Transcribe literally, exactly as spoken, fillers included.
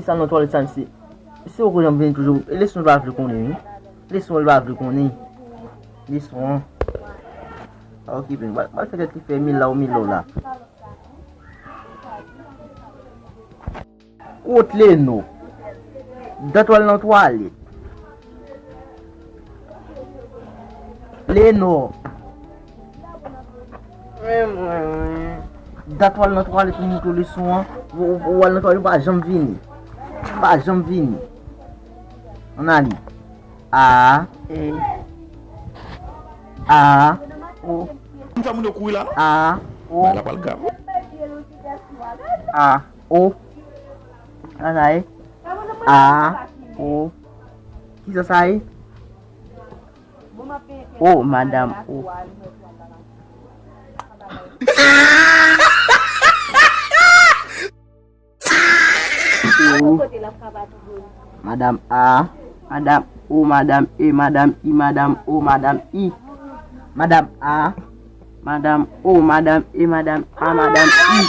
Sa nan twalèt sa, mesye. Mesye poko janm vini toujou. E leson l pa vle konnen, wi. Leson l pa vle konnen. Leson an. Pa okipe l. Ba, ba l fè tèt li fè mil la ou mil la w la. Kot Leno? Dat w al nan twalèt. Leno. Men mwen, men. Dat w al nan twalèt pou montre w leson an. Ou, ou, ou al nan twalèt, ou pa janm vini. Ou pa janm vini. Ann ale. A. E. A. O. M fè moun yo kouri la, non? A. O. Bagay la pral grav. A. O. Sa sa ye? A. O. Kisa sa ye? O, madanm O. O. Madanm A. Madanm O, madanm E, madanm I, madanm O, madanm I. Madanm A. Madanm O, madanm E, madanm A, madanm I.